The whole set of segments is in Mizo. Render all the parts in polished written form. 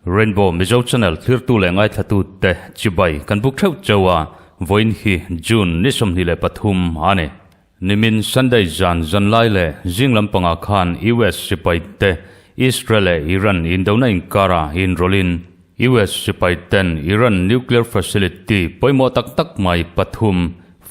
Rainbow Mizo Channel thlirtu leh ngaithlatu te chibai kan buk theuh cheu a, vawiin hi June ni 23 a ni. Nimin Sunday zan zanlai leh zing lampangah khan US sipai te Israel leh Iran indona inkara inrawlhin US sipai ten Iran nuclear facility pawimawh tak tak mai pathum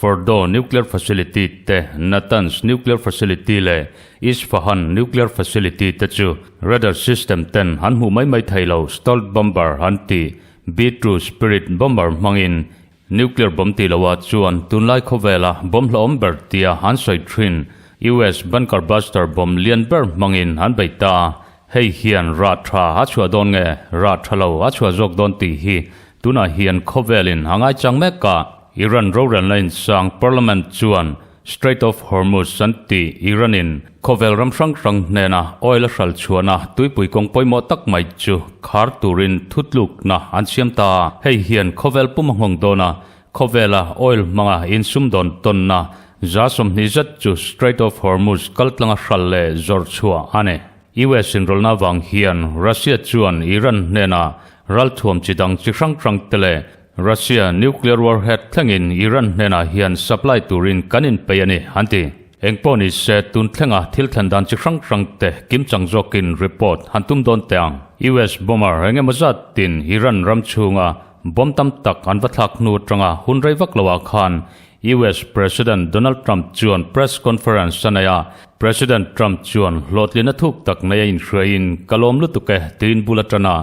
Fordow nuclear facility te, Natanz nuclear facility leh Isfahan nuclear facility te chu radar system ten an hmuh mai mai thei lo, stealth bomber an ti, B-2 Spirit bomber hmangin nuclear bomb tih loah chuan tunlai khawvela bomb hlauhawm ber tia an sawi thin US bunker buster bomb lian ber hmangin an bei ta. Hei hian rah tha a chhuah dawn nge rah tha lo a chhuah zawk dawn tih hi tunah hian khawvelin a ngaichang mek a. Iran rorelna insang Parliament chuan Strait of Hormuz an tih Iran-in khawvel ram hrang hrang hnena oil a hral chhuahna tuipui kawng pawimawh tak mai chu khar turin thutlukna an siam ta. Hei hian khawvel pum a nghawng dawn a, khawvela oil hmanga insumdawn tawnna 20% zet chu Strait of Hormuz kaltlanga hral leh zawrh chhuah a ni. US inrawlna avang hian Russia chuan Iran hnena ralthuam chi dang chi hrang hrang te leh Russia nuclear warhead thlengin Iran hnenah hian supply turin kan inpeih a ni, an ti. Engpawh ni se, tun thlenga thil thlen dan chi hrang hrang te kimchang zawkin report han tum dawn teh ang. US bomber eng emaw zat tin Iran ram chhunga bomb tam tak an va thlak hnu atanga hun rei vak loah khan US President Donald Trump chuan press conference a nei a, President Trump chuan hlawhtlina thuk tak nei a inhruaiin ka lawm lutuk e tiin bul a tan a,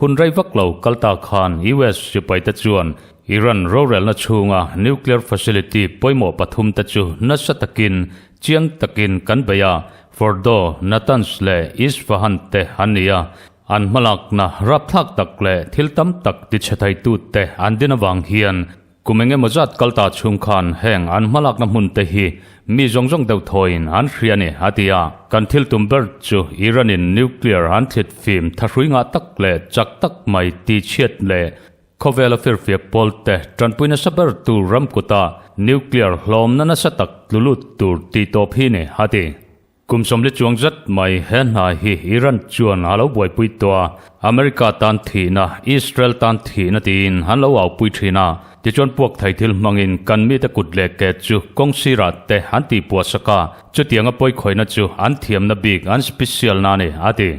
Hun rei vak lo kal ta khan US sipaite chuan Iran rorelna chhunga nuclear facility pawimawh pathum te chu nasa takin chiang takin kan bei a, Fordow, Natanz leh Isfahan te an ni a, an hmalakna rapthlak tak leh thil tam tak tichhe thaitute an din avang hian Kum eng emaw zat kal ta chhung khan heng an hmalakna hmun te hi mi zawng zawng deuh thawiin an hria a ni, a ti a. Kan thil tum ber chu Iran-in nuclear an thlit fim thahrui ngah tak leh chak tak mai ti chhiat leh khawvela firfiak pawl te tanpui nasa ber tur ram kuta nuclear hlawmna nasa tak tlu lut tur tih tawp hi ni, a ti. Kum 40 chuang zat mai he hna hi Iran chuan a lo buaipui tawh a, America tan thihna, Israel tan thihna tiin an lo aupui thin a. Tichuan puak thei thil hmangin kan mite kut leh ke chu kawng sirah te an tihpuah sak a, chutianga pawikhawihna chu an thiamna bik an special na a ni, a ti.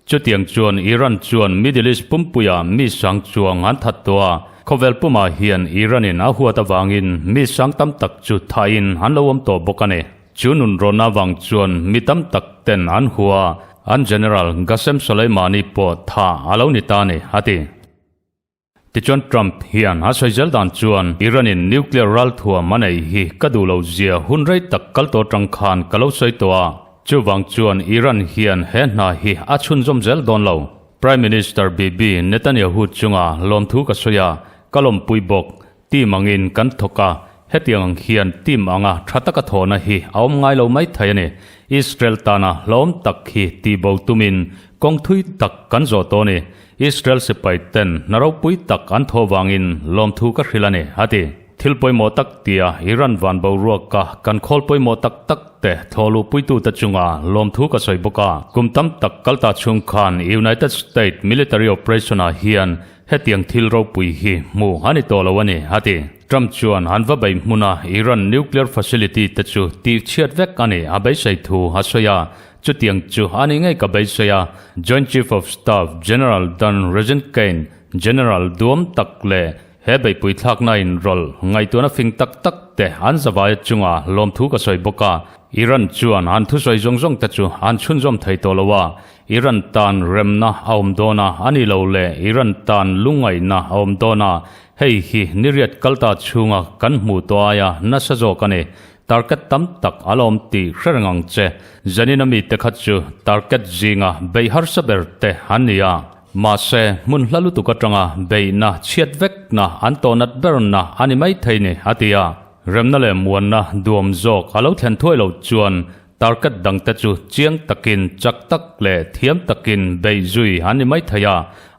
Chutiang chuan Iran chuan Middle East pumpuiah mi sang chuang an that tawh a, khawvel pumah hian Iran-in a huat avangin mi sang tam tak chu thahin an lo awm tawh bawk a ni. Chu nunrawn avang chuan mi tam tak ten an hua a, an General Qasem Soleimani pawh tha a lo ni ta a ni, a ti. Tichuan Trump hian a sawi zel dan chuan Iran-in nuclear ralthuam a nei hi ka duh lo zia hun rei tak kal tawh atang khan ka lo sawi tawh a, chuvang chuan Iran hian he hna hi a chhunzawm zel dawn lo. Prime Minister Bibi Netanyahu chunga lawmthu ka sawi a, ka lawmpui bawk. Team angin kan thawk a, hetiang ang hian team anga tha taka thawhna hi a awm ngai lo mai thei a ni. Israel tana hlawm tak hi tihbo tumin kawng thui tak kan zawh tawh a ni. Israel sipai ten hna ropui tak an thawh vangin lawmthu ka hrilh a ni, a ti. Thil pawimawh tak tia Iran van boruaka kan khawl pawimawh tak tak te thawhluhpuitute chunga lawmthu ka sawi bawk a. Kum tam tak kalta chhung khan United States military operation-ah hian Hetiang thil ropui hi hmuh a ni tawh lo a ni, a ti. Trump chuan an va bei hmuna Iran nuclear facility te chu tih chhiat vek a ni a beisei thu a sawi a, chutiang chu a ni ngei ka beisei a, Joint Chief of Staff General Dan Regenkain, General duam tak leh he beihpui thlakna inrawlh ngaihtuahna fing tak tak te an zavai chunga lawmthu ka sawi bawk a, Iran chuan an thusawi zawng zawng te chu an chhunzawm thei tawh lo a, Iran tan remna a awm dawn a, a ni lo le, Iran tan lungngaihna a awm dawn a, hei hi niriat kalta chhunga kan hmuh tawh aia nasa zawk a ni. Target tam tak a la awm tih hre reng ang che. Zanin ami te kha chu target zinga beih harsa ber te an ni a. Mahse, hmun hla lutuk atanga beihna, chhiat vekna, an tawhnat berna a ni maithei ni, a ti a. Remna leh muanna duam zawk a lo thlen thuai loh chuan Target dangte chu chiang takin, chak tak leh thiam takin beih zui an ni mai thei a,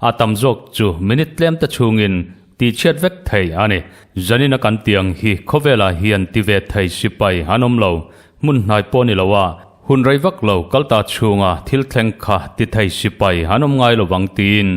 a tam zawk chu minute tlemte chhungin tihchhiat vek thei a ni. Zanina kan tih ang hi khawvelah hian ti ve thei sipai an awm lo. Hmun hnai pawh ni lo a, hun rei vak lo kal ta chhunga thil thleng kha ti thei sipai an awm ngai lovang tiin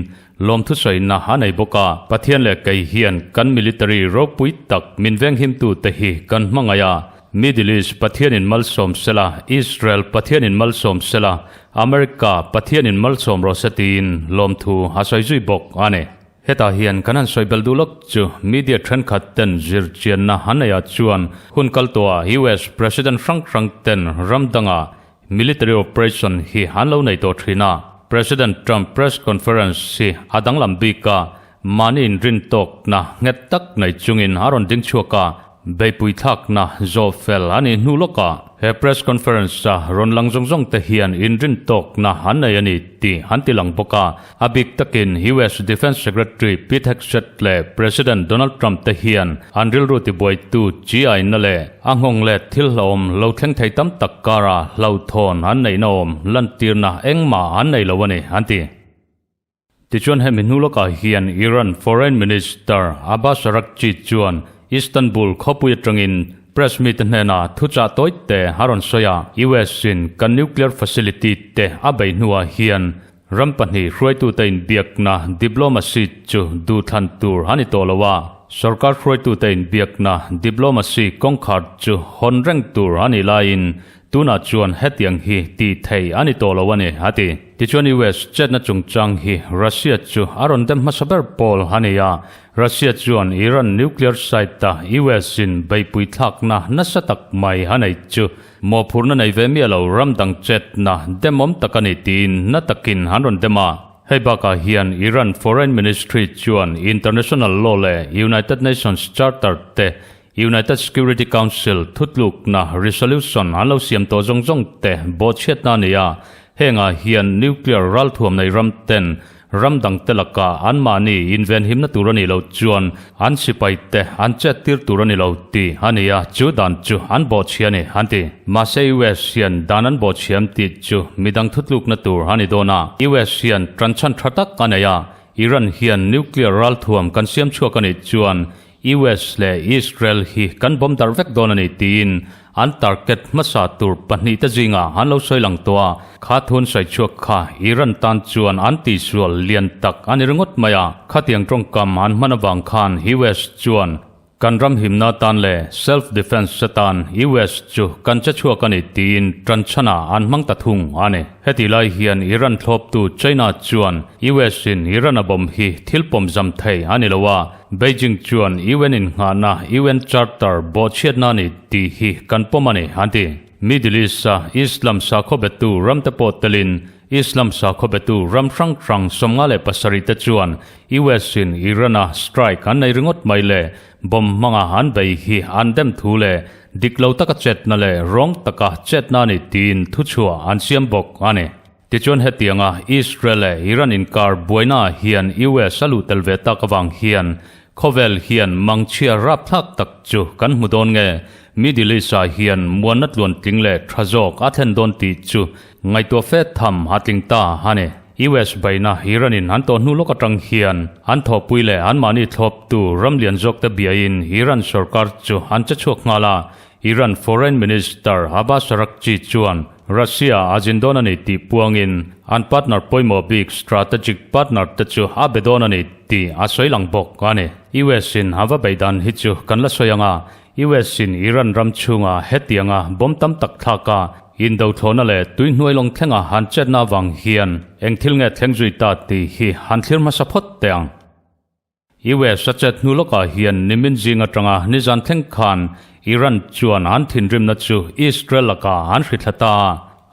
lawmthu sawina a nei bawk a. Pathian leh kei hian kan military ropui tak min venghimtu te hi kan hmangaih a, Middle East Pathianin malsawm sela, Israel Pathianin malsawm sela, America Pathianin malsawm rawh se tiin lawmthu a sawi zui bawk a ni. Hetah hian kan han sawi belh duh lawk chu media thenkhat ten zirchianna an neihah chuan hun kal tawhah US President hrang hrang ten ram dangah military operation hi an lo nei tawh thin a. President Trump press conference hi a danglam bik a, mahni inrintawkna nghet tak nei chungin a rawn ding chhuak a. Beipui thlakna zawh fel a nih hnu lawkah he press conference-a rawn lang zawng zawng te hian inrintawkna an nei a ni tih an ti lang bawk a. A bik takin US Defence Secretary Pete Hegseth leh President Donald Trump te hian an rilru tibuaitu chi aina leh a nghawng leh thil hlauhawm lo thleng thei tam tak kara hlauhthawn an neihna awm lantirna engmah an nei lo a ni, an ti. Tichuan hemi hnu lawkah hian Iran Foreign Minister Abbas Araghchi chuan Istanbul khawpui atangin press mite hnenah thuchah tawi te a rawn sawi a, US in kan nuclear facility te a bei hnuah hian ram pahnih hruaitute inbiakna diplomacy chu duhthlan tur a ni tawh lo a, sorkar hruaitute inbiakna diplomacy kawngkhar chu hawn reng tur a nih laiin Tunah chuan hetiang hi tih thei a ni tawh lo a ni, a ti. Tichuan US chetna chungchang hi Russia chu a rawn dem hmasa ber pawl a ni a. Russia chuan Iran nuclear site-a US in beihpui thlakna nasa tak mai a nei chu mawhphurhna nei ve miah lo ram dang chetna demawm tak a ni tiin na takin an rawn dem a. Hei bakah hian Iran Foreign Ministry chuan international law leh United Nations Charter te United Security Council thutlukna resolution an lo siam tawh zawng zawng te bawhchhiatna a ni a, hengah hian nuclear ralthuam nei ram ten ram dang te lakah anmahni invenhimna tur a nih loh chuan an sipai te an chet tir tur a ni lo tih a ni a, chu dan chu an bawhchhia a ni an ti. Mahse US hian dan an bawhchhiam tih chu midang thutlukna tur a ni dawn a, US hian tanchhan tha tak a nei a, Iran hian nuclear ralthuam kan siam chhuak a nih chuan US leh Israel hi kan bawm darh vek dawn a ni tiin an target hmasa tur pahnihte zingah an lo sawi lang tawh a, kha thun sawi chhuak kha Iran tan chuan an tihsual lian tak a ni ringawt mai a, khatiang tawngkam an hman avang khan US chuan kan ram himna tan leh self defense atan US chu kan che chhuak a ni tiin tanchhanah an hmang ta thung a ni. Heti lai hian Iran thlawptu China chuan US in Iran a bawm hi thil pawmzam thei a ni lo a, Beijing chuan UN innghahna UN Charter bawhchhiatna a ni tih hi kan pawm a ni, an ti. Middle East-a Islam sakhaw betu ramte pawh telin Islam sakhaw betu ram hrang hrang 57 te chuan US in Iran-a strike an nei ringawt mai leh bomb hmanga an bei hi an dem thu leh dik lo taka chetna leh rawng taka chetna a ni tiin thuchhuah an siam bawk a ni. Tichuan hetianga Israel leh Iran inkar buainaah hian US a luh tel ve tak avang hian khawvel hian mangchhia rapthlak tak chu kan hmu dawn nge? Middle East-ah hian muanna tluantling leh tha zawk a thlen dawn tih chu ngaihtuah fe tham a tling ta a ni. US beihna Iran-in an tawh hnu lawk atang hian an thawhpui leh anmahni thlawptu ram lian zawkte biain Iran sorkar chu an che chhuak nghal a, Iran Foreign Minister Abbas Araghchi chuan Russia a zin dawn a ni tih puangin an partner pawimawh bik strategic partner te chu a be dawn a ni tih a sawi lang bawk a ni. US in a va bei dan hi chu kan la sawi ang a, US in Iran ram chhunga hetianga bomb tam tak thlak a indo thlawhna leh tui hnuai lawng thlenga han chetna avang hian eng thil nge thleng zui ta tih hi han thlir hmasa phawt teh ang. US a chet hnu lawkah hian nimin zing atanga nizan thleng khan Iran chuan an thinrimna chu Israel lakah an hri thla ta a,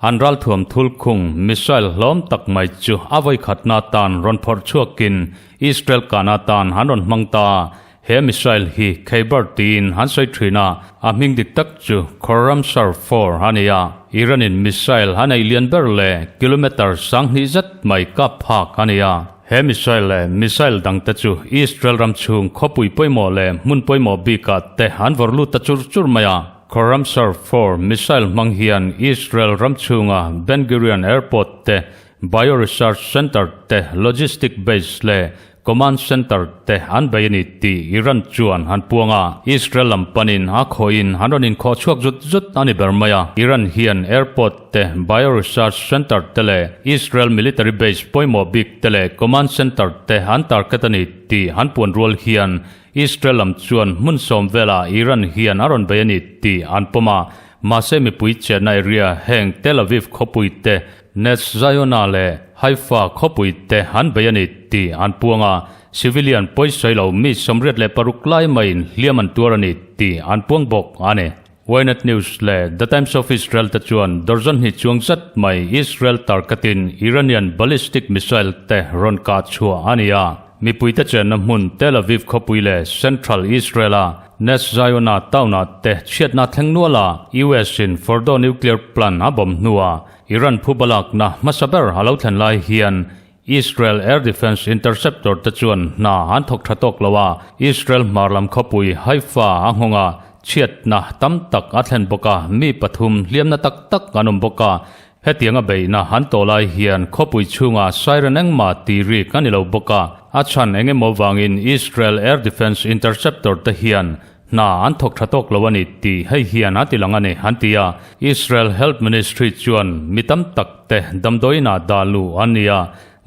an ralthuam thul khung missile hlawm tak mai chu a vawikhatna atan rawn phawrh chhuakin Israel kahna atan an rawn hmang ta a, he missile hi Kheibar tiin an sawi thin a, a hming dik tak chu Khorramshahr 4 a ni a, Iran-in missile a neih lian ber leh kilometre 2000 zet mai kap phak a ni a. He missile leh missile dangte chu Israel ram chhung khawpui pawimawh leh hmun pawimawh bikah te an vawrh lut ta chur chur mai a. Khorramshahr 4 missile hmang hian Israel ram chhunga Ben Gurion Airport te, Bio Research Center te, Logistic Base leh Command Center te an bei a ni tih Iran chuan an puang a, Israel lam panin a khawihin an rawn inkhawh chhuak zut zut a ni ber mai a. Iran hian airport te, bio research center te leh Israel military base pawimawh bik te leh command center te an target a ni tih an puan rual hian Israel lam chuan hmun sawm velah Iran hian a rawn bei a ni tih an pawm a, mahse mipui chenna area heng Tel Aviv khawpui te Nes Ziona leh Haifa khawpui te an bei a ni tih an puang a, civilian pawisawi lo mi 86 lai maiin hliam an tuar a ni tih an puang bawk a ni. Ynet News leh The Times of Israel te chuan dawrzawn hnih chuang zat mai Israel tarkatin Iranian ballistic missile te rawn kah chhuah a ni a, mipuite chenna hmun Tel Aviv khawpui leh Central Israel-a Nes Ziona town-ah te chhiatna thleng nual a, US-in Fordow nuclear plant a bomb hnuah Iran phubalakna hmasa ber a lo thlen lai hian Israel air defence interceptor te chuan hna an thawk tha tawk lo a, Israel hmar lam khawpui Haifa a nghawng a, chhiatna tam tak a thlen bawk a, mi pathum hliamna tak tak an awm bawk a. Hetianga beihna an tawh lai hian khawpui chhungah siren engmah tih rik a ni lo bawk a, a chhan eng emaw vangin Israel air defence interceptor te hian Hna an thawk tha tawk lo a ni tih hei hian a ti lang a ni, an ti a. Israel Health Ministry chuan mi tam tak te damdawiinah dah luh an ni a,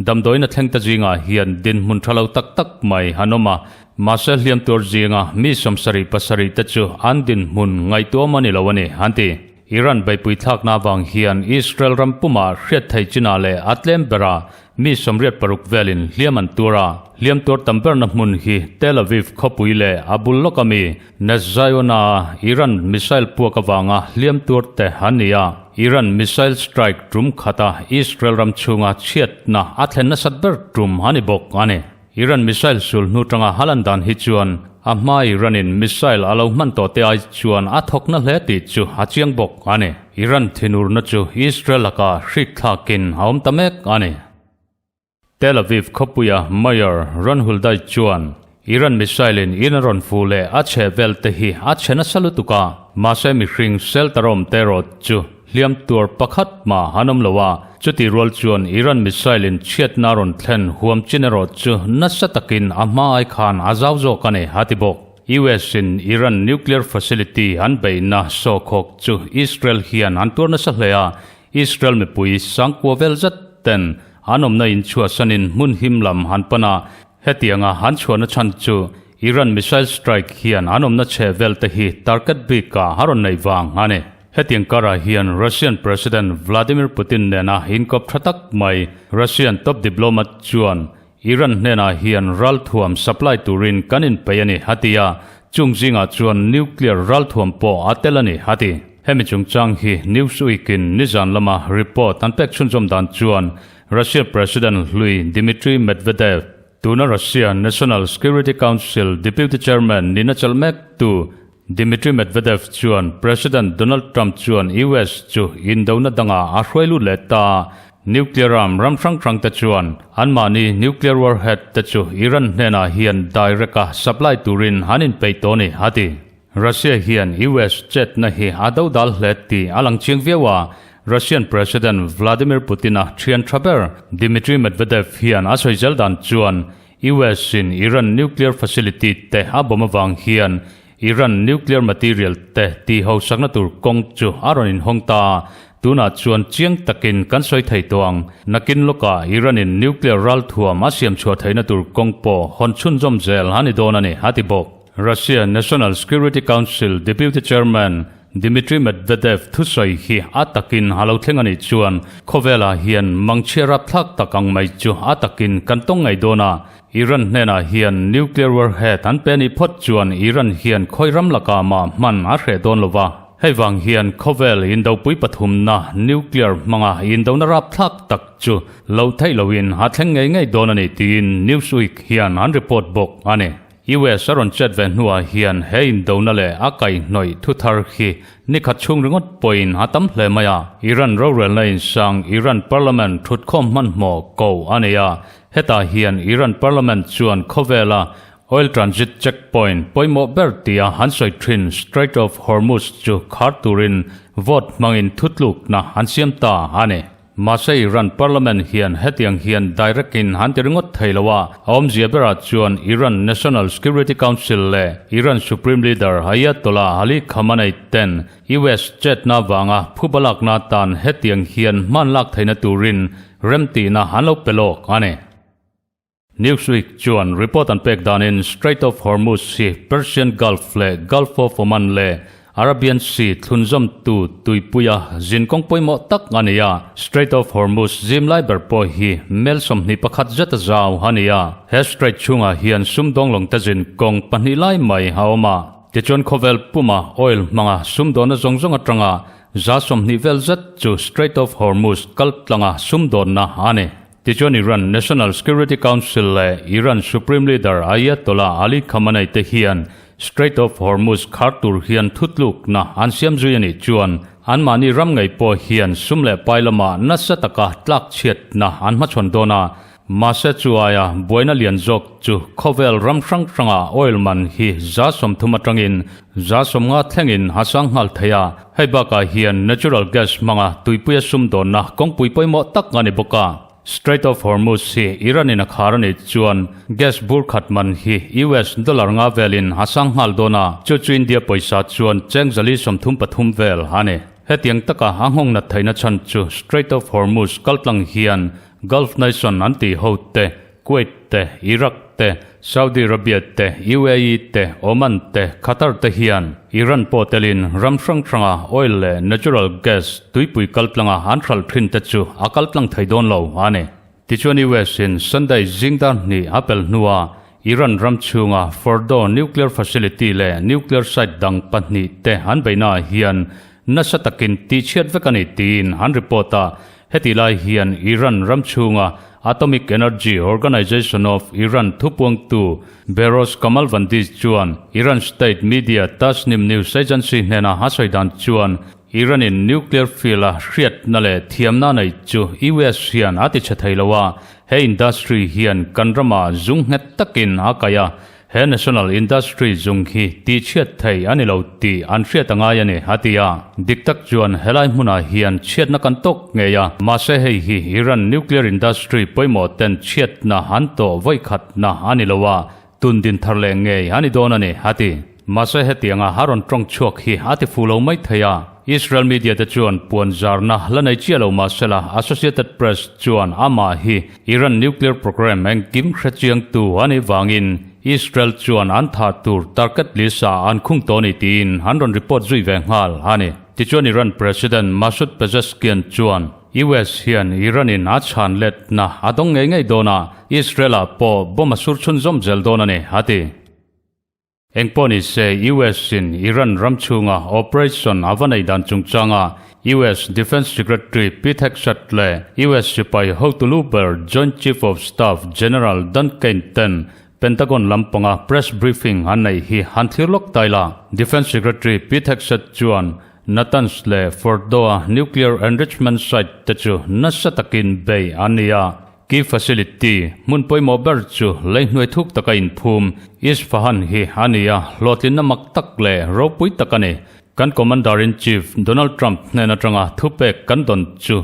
damdawiina thleng te zingah hian dinhmun tha lo tak tak mai an awm a, mahse hliam tuar zinga mi 77 te chu an dinhmun ngaihtuam a ni lo a ni, an ti. Iran beihpui thlakna avang hian Israel ram pumah hriat theih chinah leh a tlem bera Mi 86 velin hliam an tuar a, hliam tuar tam berna hmun hi Tel Aviv khawpui leh a bul lawk ami Nes Ziona-a Iran missile puak avanga hliam tuar te an ni a. Iran missile strike tum khata Israel ram chhunga chhiatna a thlen nasat ber tum a ni bawk a ni. Iran missile sul hnu tanga halan dan hi chuan a hma Iran-in missile a lo hman tawh te ai chuan a thawk na hle tih chu a chiang bawk a ni. Iran thinurna chu Israel lakah hrik thlakin a awm ta mek a ni. Tel Aviv khawpuia Mayor Ron Huldai chuan Iran missile-in in a rawn fuh leh a chhe vel te hi a chhe nasa lutuk a, mahse mihring shelter awm te erawh chu Hliam tuar pakhat mah an awm lo a, chutih rual chuan Iran missile in chhiatna rawn thlen huam chin erawh chu nasa takin a hma ai khan a zau zawk a ni, a ti bawk. US in Iran nuclear facility an beihna sawhkhawk chu Israel hian an tuar nasa hle a, Israel mipui sangkua vel zet ten an awmna in chhuahsanin hmun him lam an pan a, Hetianga an chhuahna chhan chu Iran missile strike hian an awmna chhe vel te hi target bikah a rawn neih vang a ni. Hetiang karah hian Russian President Vladimir Putin nena inkawp tha tak mai Russian top diplomat chuan Iran hnenah hian ralthuam supply turin kan inpeih a ni a ti a, chung zingah chuan nuclear ralthuam pawh a tel a ni a ti. Hemi chungchang hi Newsweek in nizan lama report an pek chhunzawm dan chuan Russia President hlui Dmitry Medvedev, tuna Russia National Security Council Deputy Chairman nihna chelh mek tu Dmitry Medvedev chuan President Donald Trump chuan US chu indona dangah a hruai lut leh ta. Nuclear arm ram hrang hrang te chuan anmahni nuclear warhead te chu Iran hnenah hian direct a supply turin an inpeih tawh a ni, a ti. Russia hian US chetna hi a dodal hle tih a lang chiang viau a, Russian President Vladimir Putin-a thian tha ber Dmitry Medvedev hian a sawi zel dan chuan US in Iran nuclear facility te a bawm avang hian Iran nuclear material te tih hausakna tur kawng chu a rawn inhawng ta a, tunah chuan chiang takin kan sawi thei tawh ang. Nakin lawkah Iran in nuclear ralthuam a siam chhuah theihna tur kawng pawh hawn chhunzawm zel a ni dawn a ni, a ti bawk. Russia National Security Council Deputy Chairman Dmitry Medvedev thusawi hi a takin a lo thleng a nih chuan khawvelah hian mangchhia rapthlak tak ang mai chu a takin kan tawng ngei dawn a, Iran hnenah hian nuclear warhead an pe nih phawt chuan Iran hian khawi ram lakah mah hman a hreh dawn lo va. Hei vang hian khawvel indopui pathumna nuclear hmanga indona rapthlak tak chu lo theih loin a thleng ngei ngei dawn a ni tiin Newsweek hian an report bawk a ni. US a rawn chet ve hnuah hian he indona leh a kaihhnawih thu thar hi nikhat chhung ringawt pawhin a tam hle mai a. Iran rorelna insang Iran Parliament thutkhawm hmanhmawh ko a nei a, hetah hian Iran Parliament chuan khawvela oil transit checkpoint pawimawh ber tia an sawi thin Strait of Hormuz chu khar turin vote hmangin thutlukna an siam ta a ni. Mahse Iran parliament hian hetiang hian direct in an ti ringawt thei lo a, a awmzia berah chuan Iran National Security Council leh Iran Supreme Leader Ayatollah Ali Khamenei ten US chetna vanga phuba lakna atan hetiang hian hman lak theihna turin remtihna an lo pe lawk a ni. Newsweek chuan report an pek danin Strait of Hormuz hi Persian Gulf leh Gulf of Oman leh Arabian Sea thlunzawmtu tuipuia zin kawng pawimawh tak a ni a. Strait of Hormuz zim lai ber pawh hi mel 21 zet a zau a ni a. He strait chhungah hian sumdawng lawngte zin kawng pahnih lai mai a awm a. Tichuan khawvel puma oil hmanga sumdawnna zawng zawng atanga 20% vel zet chu Strait of Hormuz kal tlanga sumdawnna a ni. Tichuan Iran National Security Council leh Iran Supreme Leader Ayatollah Ali Khamenei te hian Strait of Hormuz khar tur hian thutlukna an siam zui a nih chuan anmahni ram ngei pawh hian sum leh pai lamah nasa taka tlakchhiatna an hmachhawn dawn a. Mahse chu aia buaina lian zawk chu khawvel ram hrang hranga oil man hi 30% atangin 50% thlengin a sang nghal thei a. Hei bakah hian natural gas hmanga tuipuia sumdawnna kawngpui pawimawh tak a ni bawk a. Strait of Hormuz hi Iran in a khar a nih chuan gas bur khat man hi US dollar nga velin a sang nghal dawn a, chu chu India pawisa chuan cheng 433 vel a ni. Hetiang taka a nghawng nat theihna chhan chu Strait of Hormuz kaltlang hian Gulf nation an tih ho te, Kuwait te, Iraq te, Saudi Arabia te, UAE te, Oman te, Qatar te hian Iran pawh telin ram hrang hranga oil leh natural gas tuipui kaltlanga an hralh thin te chu a kaltlang thei dawn lo a ni. Tichuan US in Sunday zing dar hnih a pel hnua Iran ram chhunga Fordow nuclear facility leh nuclear site dang pahnih te an beihnaah hian nasa takin tihchhiat vek a ni tiin an report a. Heti lai hian Iran ram chhunga Atomic Energy Organization of Iran thupuangtu Behrouz Kamalvandi chuan Iran state media Tasnim news agency hnena a sawi dan chuan Iran-in nuclear field-a hriatna leh thiamna neih chu US hian a ti chhe thei lo a, he industry hian kan ramah zung nghet takin a kaih a, he national industry zung hi tihchhiat thei a ni lo tih an hriat a ngai a ni, a ti a. Dik tak chuan helai hmunah hian chhiatna kan tawk ngei a, mahse hei hi Iran nuclear industry pawimawh ten chhiatna an tawh vawikhatna a ni lo a, Tun din thar leh ngei a ni dawn a ni, a ti. Mahse hetianga a rawn tawng chhuak hi a ti fu lo mai thei a. Israel media te chuan puan zarna la nei chiah lo mahsela Associated Press chuan amah hi Iran nuclear program engkim hre chiangtu a nih vangin Israel chuan an thah tur target list ah an khung tawh a ni tiin an rawn report zui ve nghal a ni. Tichuan Iran President Masoud Pezeshkian chuan US hian Iran in a chhan letna a dawng ngei ngei dawn a, Israel ah pawh bomb a sur chhunzawm zel dawn a ni, a ti. Engpawh ni se US in Iran ram chhunga operation a va nei dan chungchanga US Defence Secretary Pete Hegseth leh US sipai hotu lu ber Joint Chief of Staff General Dan Caine ten Pentagon lampanga press briefing an neih hi han thlir lawk tai la. Defence Secretary Pete Hegseth chuan Natanz leh Fordow-a nuclear enrichment site te chu nasa takin bei an ni a. Key facility hmun pawimawh ber chu lei hnuai thuk taka inphum Isfahan hi a ni a, hlawhtlinna mak tak leh ropui tak a ni. Kan Commander-in-Chief Donald Trump hnen atanga thupek kan dawn chu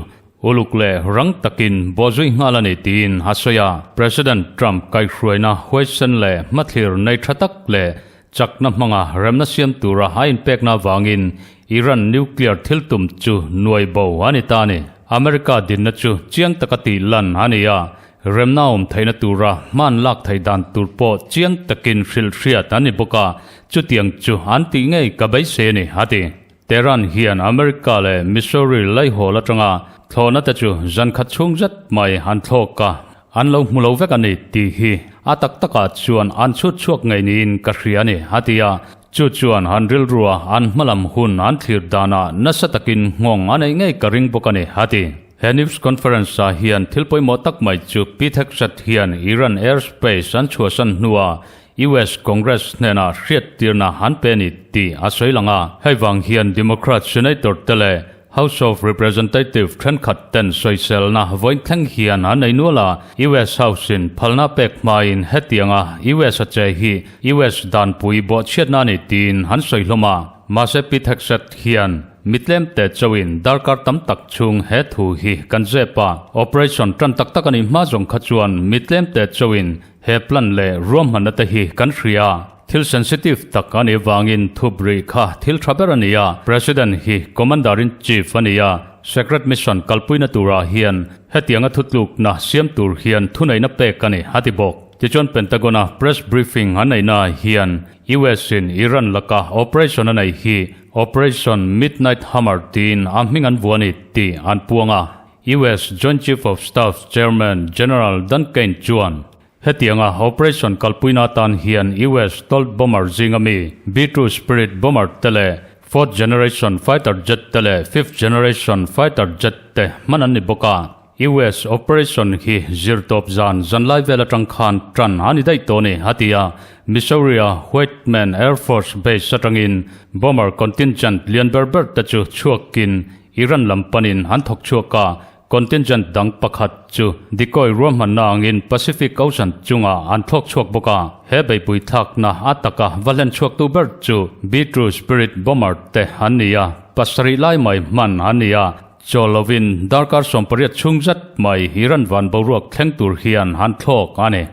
uluk leh rang takin bawhzui nghal a ni tiin a sawi a. President Trump kaihhruaina huaisen leh hmathlir nei tha tak leh Chakna hmanga remna siam tura a inpekna avangin Iran nuclear thil tum chu nuai bo a ni ta a ni. America dinna chu chiang taka tih lan a ni a, remna awm theihna tura hman lak theih dan tur pawh chiang takin hrilh hriat a ni bawk a, chutiang chu an tih ngei ka beisei a ni, a ti. Tehran hian America leh Missouri laihawl atanga thlawhna te chu zan khat chhung zet mai an thlawk a, an lo hmu lo vek a ni tih hi a tak takah chuan an chhut chhuak ngei niin ka hria a ni, a ti a. Chu chuan an rilrua an hmalam hun an thlir danah nasa takin nghawng a neih ngei ka ring bawk a ni, a ti. He news conference ah hian thil pawimawh tak mai chu Pete Hegseth hian Iran airspace an chhuahsan hnuah US Congress hnenah hriattirna an pe a ni tih a sawi lang a. Hei vang hian Democrat Senator te leh House of Representative thenkhat ten sawiselna vawiin thleng hian an nei nual a. US House in phalna pek hmain hetianga US a che hi US danpui bawhchhiatna a ni tiin an sawi hlawm a. Mahse Pete Hegseth hian. Mi tlem te chauhin darkar tam tak chhung he thu hi kan zep a. Operation tan tak tak a nih hma zawng kha chuan mi tlem te chauhin he plan leh ruahmanna te hi kan hria. Thil sensitive tak a nih vangin thup rih kha thil tha ber a ni a. President hi Commander in Chief a ni a, Secret Mission kalpuina turah hian hetianga thutlukna siam tur hian thuneihna pek a ni, a ti bawk. Tichuan Pentagon-a press briefing an neihnaah hian US-in Iran laka operation a neih hi Operation Midnight Hammer tiin a hming an vuah a ni tih an puang a. US Joint Chief of Staff Chairman General Dan Caine chuan hetianga operation kalpuina atan hian US stealth bomber zinga mi B-2 Spirit bomber te leh fourth generation fighter jet te leh fifth generation fighter jet te hman an ni bawk a. US operation hi zirtawp zan zanlai vel atang khan tan a ni daih tawh a ni, a ti a. Missouri-a Whiteman Air Force Base atangin bomber contingent lian ber ber te chu chhuakin Iran lam panin an thawk chhuak a, contingent dang pakhat chu decoy ruahmanna angin Pacific Ocean chungah an thlawk chhuak bawk a. He beihpui thlakna a taka va hlen chhuaktu ber chu B-2 Spirit bomber te an ni a, pasarih lai mai hman an ni a. Chaw lovin darkar 18 chhung zat mai Iran van boruak thleng tur hian an thlawk a ni.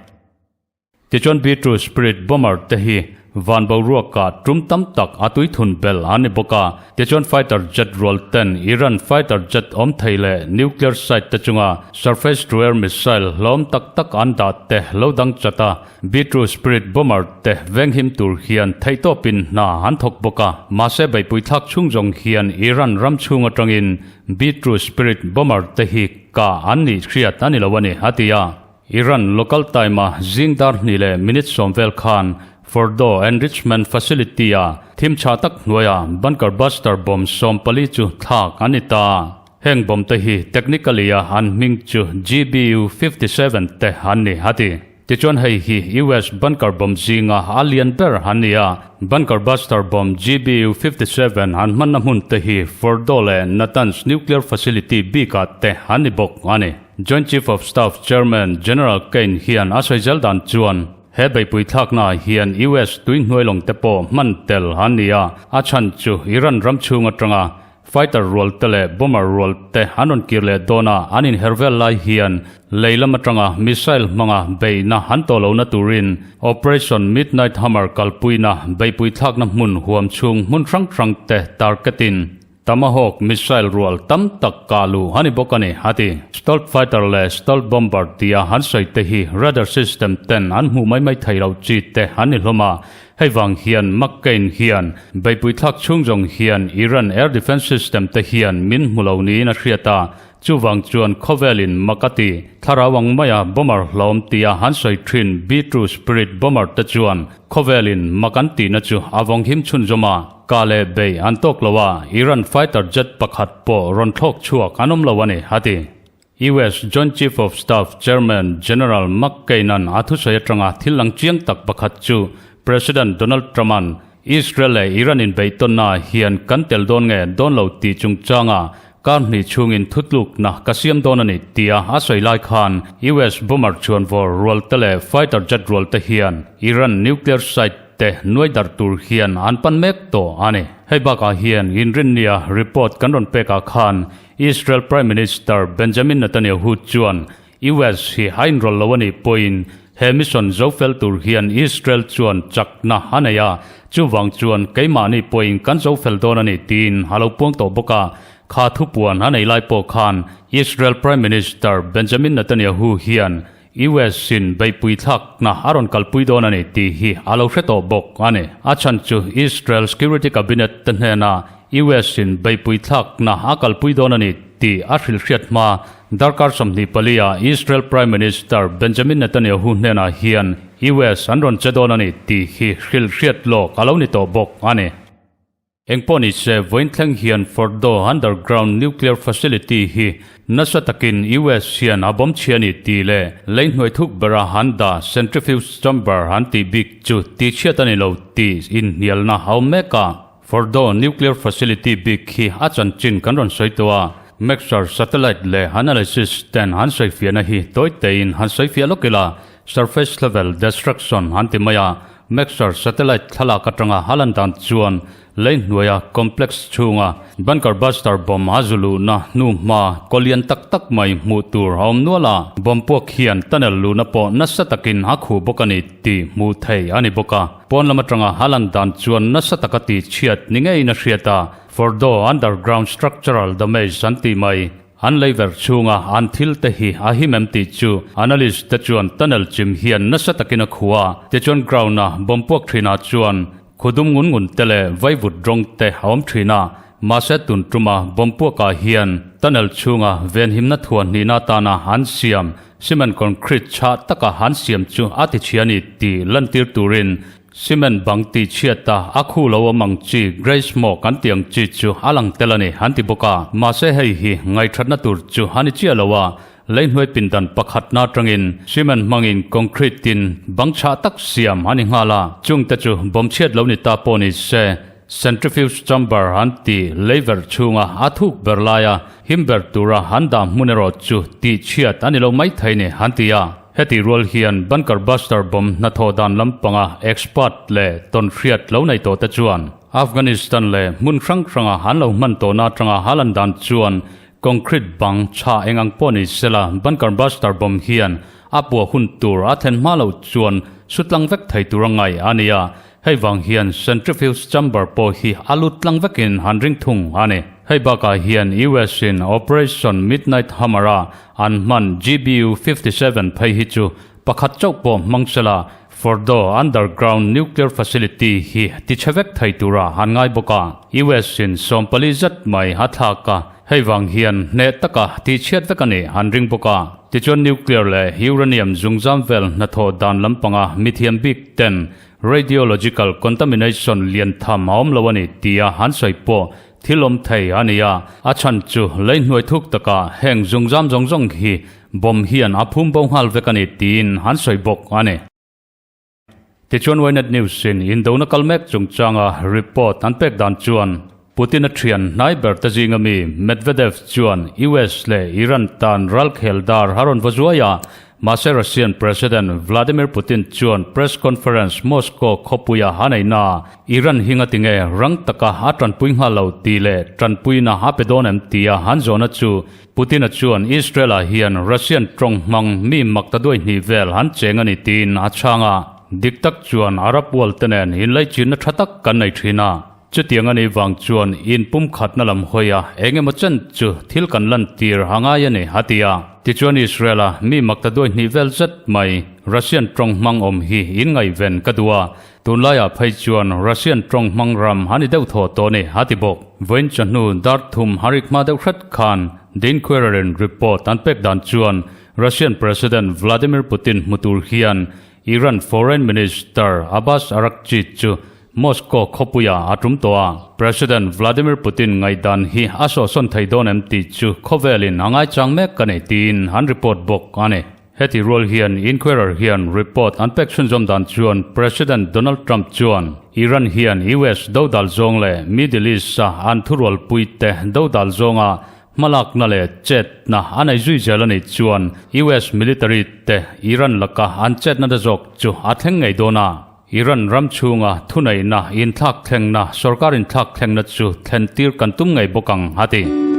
Tichuan B-2 Spirit bomber te hi van boruakah tum tam tak a tui thun belh an ni bawk a. Tichuan fighter jet rual ten Iran fighter jet awm thei leh nuclear site te chunga surface to air missile hlawm tak tak an dah te lo dang chat a. B-2 Spirit bomber te venghim tur hian theihtawpin hna an thawk bawk a, mahse beihpui thlak chhung zawng hian Iran ram chhung atangin B-2 Spirit bomber te hi kah an nih hriat a ni lo a ni, a ti a. Iran local time-a zing dar hnih leh minute sawm vel khan Fordow Enrichment Facility-a thim chhah tak hnuaia bunker buster bomb 14 chu thlak an ni ta. Heng bomb te hi technically-a an hming chu GBU 57 te an ni, a ti. Tichuan hei hi US bunker bomb zinga a lian ber an ni a, bunker buster bomb GBU 57 an hmanna hmun te hi Fordow leh Natanz nuclear facility bikah te an ni bawk a ni. Joint Chief of Staff Chairman General Caine hian a sawi zel dan chuan he beihpui thlaknaah hian US tui hnuailawng te pawh hman tel an ni a, a chhan chu Iran ram chhung atanga Fighter rual te leh bomber rual te an rawn kir leh dawn a, an inher vel lai hian lei lam atanga missile hmanga beihna an tawh lohna turin Operation Midnight Hammer kalpuina beihpui thlakna hmun huam chhung hmun hrang hrang te target-in Tomahawk missile rual tam tak kah luh a ni bawk a ni, a ti. Stealth fighter leh stealth bomber tia an sawi te hi radar system ten an hmuh mai mai thei loh chi te an ni hlawm a, Hei vang hian McCain hian beihpui thlak chhung zawng hian Iran air defence system te hian min hmu lo niin a hriat a, chuvang chuan khawvelin mak a ti. Thlarau ang maia bomber hlawm tia han sawi thin B-2 Spirit bomber te chuan khawvelin mak an tihna chu a vawng him chhunzawm a, kah leh beih an tawk lo a, Iran fighter jet pakhat pawh rawn thlawk chhuak an awm lo a ni, a ti. US Joint Chief of Staff Chairman General McCain-a'n a thusawi atanga thil lang chiang tak pakhat chu President Donald Trump-a'n Israel leh Iran inbeihtawnnaah hian kan tel dawn nge dawn lo tih chungchanga kar hnih chhungin thutlukna ka siam dawn a ni tia a sawi lai khan US bomber chhuanvawr rual te leh fighter jet rual te hian Iran nuclear site te nuai darh tur hian an pan mek tawh a ni. Hei bakah hian inrinnia report kan rawn pekah khan Israel Prime Minister Benjamin Netanyahu chuan US hi a inrawlh lo a nih pawhin he mission zo fel tur hian Israel chuan chakna a nei a, chuvang chuan keimahni pawhin kan zo fel dawn a ni tiin a lo puang tawh bawk a. Kha thupuan a nei lai pawh khan Israel Prime Minister Benjamin Netanyahu hian US in beihpui thlakna a rawn kalpui dawn a ni tih hi a lo hre tawh bawk a ni. A chhan chu Israel Security Cabinet te hnena US in beihpui thlakna a kalpui dawn a ni tih a hrilhhriat hma darkar 24 ah Israel Prime Minister Benjamin Netanyahu hnenah hian US an rawn che dawn a ni tih hi hrilhhriat lawk a lo ni tawh bawk a ni. Engpawh ni se, vawiin thleng hian Fordow Underground Nuclear Facility hi nasa takin US hian a bawm chhia a ni tih leh lei hnuai thuk bera han dah centrifuge chamber an tih bik chu tihchhiat a ni lo tih inhnialna a awm mek a. Fordow Nuclear Facility bik hi a chanchin kan rawn sawi tawh a, Maxar satellite leh analysis ten an sawifiahna hi tawi tein han sawifiah lawk ila, surface level destruction an ti mai a. Maxar satellite thlalak atanga a lan dan chuan lei hnuaia complex chhunga bunker buster bomb a zu luhna hnu hma kaw lian tak tak mai hmuh tur a awm nual a. Bomb puak hian tunnel luhna pawh nasa takin a khuh bawk a ni tih hmuh theih a ni bawk a. Pawn lam atanga a lan dan chuan nasa taka tih chhiat ni ngeiin a hriat a, Fordow underground structural damage an tih mai. An lei ver chhunga an thil te hi a him em tih chu analyst te chuan tunnel chim hian nasa takin a khuh a, tichuan ground a bomb puak thinah chuan khudum ngun ngun te leh vaivut rawng te a awm thin a, mahse tun tuma bomb puakah hian tunnel chhunga venhimna thuah hnihna atana an siam cement concrete chhah taka an siam chu a ti chhia a ni tih lantir turin Cement bang tih chhiat a, a khu lo awm ang chi grey smoke an tih ang chi chu a lang tel a ni an ti bawk a. Mahse hei hi ngaihṭhatna tur chu a ni chiah lo a, lei hnuai pindan pakhatna aṭangin cement hmangin concrete in bang chhah tak siam a ni nghal a, chungte chu bawm chhiat lo ni ta pawh ni se centrifuge chamber an tih lei verh chhunga a thuk ber laia him ber tura an dah hmun erawh chu tih chhiat a ni lo maithei ni an ti a. Heti rual hian Bunker Buster bomb hnathawh dan lampanga expert leh tawnhriat lo nei tawhte chuan Afghanistan leh hmun hrang hranga an lo hman tawhna atanga a lan dan chuan concrete bang tha eng ang pawh ni sela Bunker Buster bomb hian a puah hun tur a thlen hma loh chuan sutlang vek thei tur a ngaih a ni a, Hei vang hian centrifuge chamber pawh hi a lut tlang vekin han ring thung a ni. Hei bakah hian US in Operation Midnight Hammer a an hman GBU 57 phei hi chu pakhat chauh pawh hmang sela Fordow underground nuclear facility hi ti chhe vek thei tura an ngai bawk a. US in 40 zet mai a thlak a, hei vang hian hneh taka tih chhiat vek a nih an ring bawk a. Tichuan nuclear leh uranium zungzam vel hnathawh dan lampanga mithiam bik ten Radiological contamination lian tham a awm lo a ni tia han sawi pawh thil awm thei a ni a, a chhan chu lei hnuai thuk takah heng zungzam zawng zawng hi bomb hian a phum bo nghal vek a ni tiin han sawi bawk a ni. Tichuan Ynet News in indona kal mek chungchanga report an pek dan chuan Putin a thian hnai ber te zinga mi Medvedev chuan US leh Iran tan ralkhel dar a rawn va zuai a, mahse Russian President Vladimir Putin chuan press conference Moscow khawpuia a nei na Iran hinga tinge rang taka a tanpui nghal lo tih leh tanpuina a pe dawn em tia an zawhna chu Putin-a chuan Israel-ah hian Russian tawng hmang mi mak ta duai hnih vel an cheng a ni tiin a chhang a, dik tak chuan Arab world te nen inlaichinna tha tak kan nei thin a. Chutiang a nih vang chuan in pumkhatna lam hawi a, eng emaw chen chu thil kan lantir a ngai a ni, a ti a. Tichuan Israel-a mi mak ta duai hnih vel zet mai Russian tawng hmang awm hi in ngaihven ka duh a, tunlaiah phei chuan Russian tawng hmang ram a ni deuh thaw tawh a ni, a ti bawk. Vawiin chawhnu dar thum a rik hma deuh hret khan The Inquirer-in report an pek dan chuan Russian President Vladimir Putin hmu tur hian Iran Foreign Minister Abbas Araghchi chu Moscow khawpuia a tum tawh a, President Vladimir Putin ngaihdan hi a sawhsawn thei dawn em tih chu khawvelin a ngaichang mek a ni tiin an report bawk a ni. Heti rual hian Inquirer hian report an pek chhunzawm dan chuan President Donald Trump chuan Iran hian US dodal zawng leh Middle East-a an thurualpuite dodal zawnga hmalakna leh chetna a nei zui zel a nih chuan US military te Iran laka an chetna te zawk chu a thleng ngei dawn a. Iran ram chhunga thuneihna inthlak thlengna, sorkar inthlak thlengna chu thlen tir kan tum ngei bawk ang, a ti.